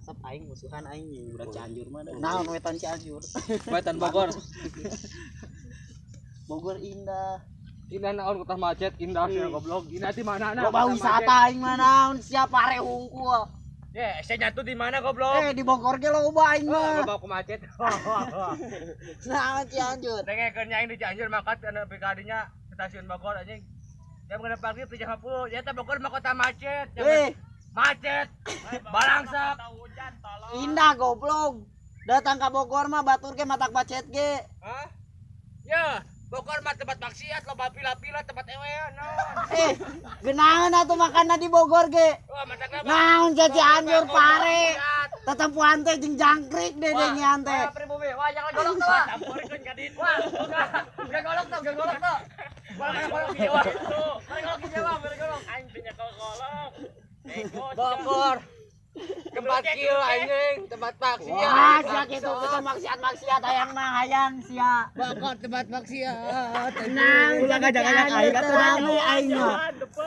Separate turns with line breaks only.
Resep aing musuhan aing jeung budak Cianjur mah dah.
Naon wetan Cianjur?
Wetan Bogor.
Bogor indah.
Indah naon, kota macet, indah sih goblok. Indah di mana na?
Loba wisata aing mah, naon siapa pare hungkul.
Ya, saya nyatu di mana, goblok?
Eh, di Bogor ge loba aing mah.
Loba ku macet.
Naon Cianjur?
Dengekeun aing di Cianjur maka anu PKD-nya stasiun Bogor anjing. Jam genep pagi 7.50, ya teh Bogor mah kota macet.
Eh,
Macet. Balangsak.
Indah goblok. Datang ke Bogor mah batur ge matak macet ge.
Hah? Ya, Bogor mah tempat maksiat, loba pila-pila, tempat ewean naon.
Eh, genahan atuh makanna di Bogor ge.
Wah, matakna
Naon sia Cianjur pare. Tetempuan teh jeung jangkrik deh dengian teh.
Wah, pribumi. Wah, jangan golok tuh, wah. Campurkeun ka ditu. Wah, enggak golok tuh, enggak golok tuh. Wah, mana golok di Jawa. Mana golok di Jawa, mana golok.
Aing punya golok.
Bogor. Tempat kieu anjing, tempat maksiat.
Wah, sia kitu kita maksiat-maksiat hayang mah hayang sia.
Bogor tempat maksiat.
Naon sia
Ulah ngajak-ngajak aing atuh.
Rame aing mah.